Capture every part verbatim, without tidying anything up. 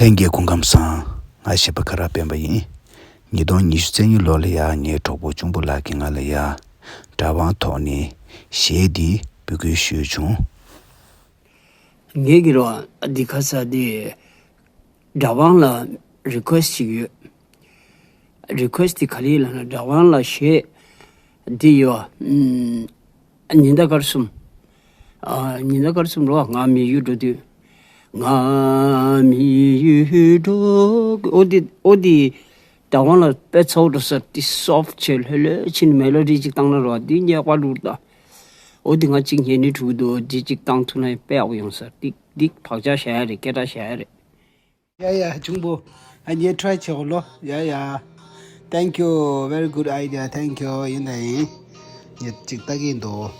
ལྷན་རྒྱས་སྐུ་ཁམས་བཟང་། ང་གཞས་པ་ཁ་རག་སྤེན་པ་ཡིན། ཉིས་སྟོང་ཉི་ཤུ་རྩ་གཉིས་ལོ་ལ་ཡ་ངའི་གྲོགས་པོ་གཅུང་པོ་ལགས་ཀྱིས་ང་ལ་ཡ་སྒྲ་དབང་ཐོག་ནས་གཞས་འདི་འབོད་སྐུལ་ཞུས་བྱུང་། ངས་ཀྱི་རོ་འདི་ཁ་ས་འདི་སྒྲ་དབང་ལ་རི་ཁུ་ཨེ་སི་ཅིག་ཡོད། རི་ཁུ་ཨེ་སི་འདི་ག་རེ་ལབ་ན་སྒྲ་དབང་ལ་གཞས་འདི་ཡོད། ཉི་ཟླ་སྐར་གསུམ། ཨ། ཉི་ཟླ་སྐར་གསུམ་རོ། ང་མི་ཡུལ་འགྲོ་དུས། ང་མི་ཡུལ་འགྲོ། ཨོ་དི་ཨོ་དི། སྒྲ་དབང་ལ་དཔེ་ཚ་བོ་འགྲོ་ས་འདི་སོབ་ཆེ་ལྷོད་ལྷོད་ཕྱིན་མེ་ལོ་ཌི་ཅིག་བཏང་ན་རོ། འདི་ཉེས་པ་འགྲུར་ད། ཨོ་དི་ང་གཅིག་ཉན་ནི་འགྲུག་འདུག་འདི་གཅིག་བཏང་ཐུབ་ན་དཔེ་ཡག་པོ་ཡོང་ས། འདི་འདི་བག་ཆགས་བཞག་ཡ་རེད། སྐད་གྲགས་བཞག་ཡ་རེད། ཡ་ཡ་གཅུང་པོ། ཨ་ངས་ཊི་རའི་བྱེད་གོ་ལོ། ཡ་ཡ། Thank you, very good idea, thank you. ཡིན་ད་ཡིན། ངས་ཅིག་ལྟ་གིན་འདུག་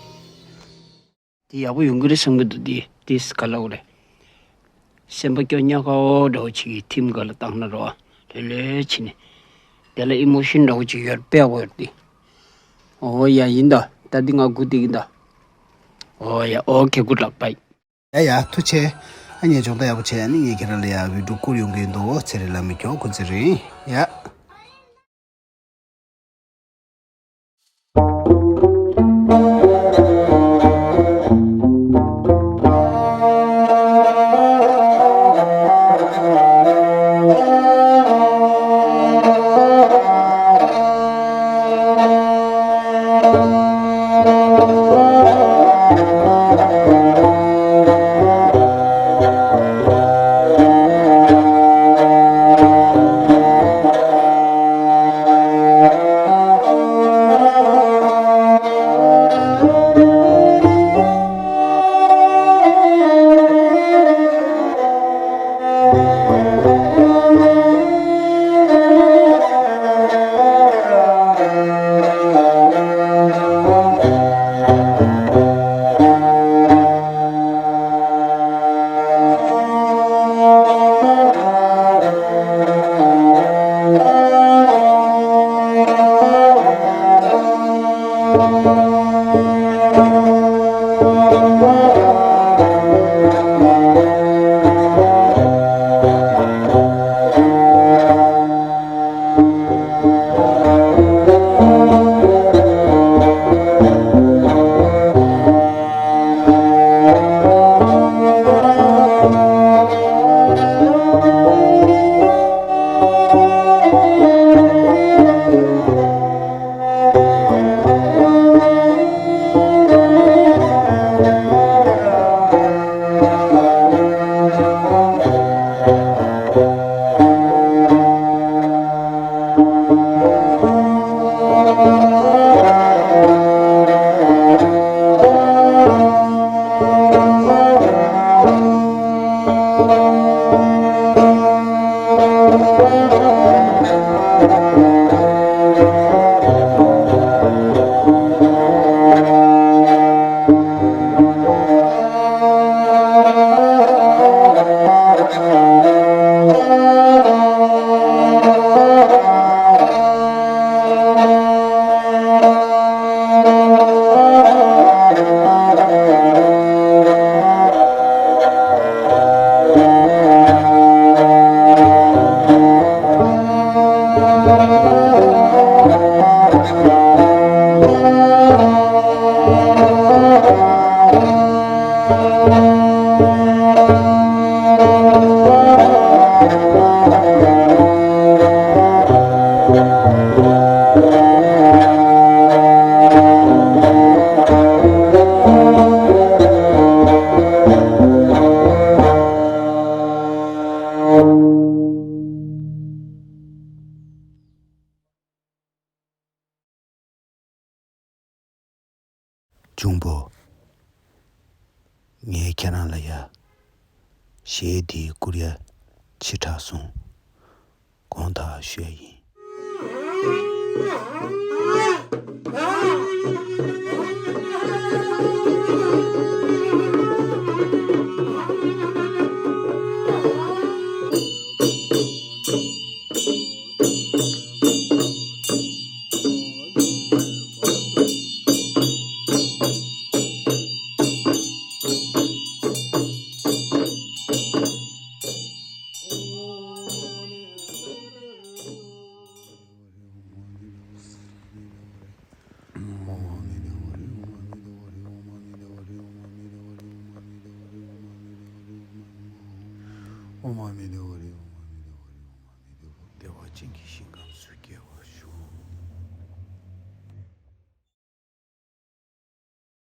འདི་ཡག་པོ་ཡོང་གི་རེད་བསམ་གི་འདུག་འདི་འདི་ག་ལ་འོ་རེད། སེམས་པ་སྐྱོ་ཉག་ཁ་འོ་འདྲ་བོ་ཅིག་གི་ཐིམ་ག་ལ་བཏང་ན་རོ། ལྷོད་ལྷོད་བྱས་ནས། དེ་ལ་ཨི་མོ་ཤན་འདྲ་བོ་ཅིག་ཡོད་པས་འོ་འདི། ཨོ་ཡ་ཡིན་ད། ད་འདི་ང་སྒུག་བསྡད་ཀྱིན་ད། ཨོ་ཡ་ཨོ་ཁེ་གུ་ལག་པའི། ཡ་ཡ་ཐུགས་ཆེ། ཨ་ངས་སྦྱོང་བརྡར་ཡག་པོ་བྱས། ཨ་ནི་ངས་ཁྱེད་རང་ལ་ཡ་བི་ཌིའོ་བསྐུར་ཡོང་གི་ཡིན་འདུག་འོ་ཚེ་རིང་ལ་མི་སྐྱོ་ཁོ་ཚེ་རིང་ཡ། གཅུང་པོ། ངས་ཁྱེད་རང་ལ་ཡ་གཞས་འདི་བསྐུར་ཡ་ཕྱི་དྲགས་སོང་། དགོངས་དག་ཞུ་ཡ་ཡིན། ཨོཾ་ཨ་མི་དྷེ་ཝ་རེ། ཨོཾ་ཨ་མི་དྷེ་ཝ་རེ། ཨོཾ་ཨ་མི་དྷེ་ཝ། བདེ་བ་ཅན་གྱི་ཞིང་ཁམས་སུ་སྐྱེ་བ།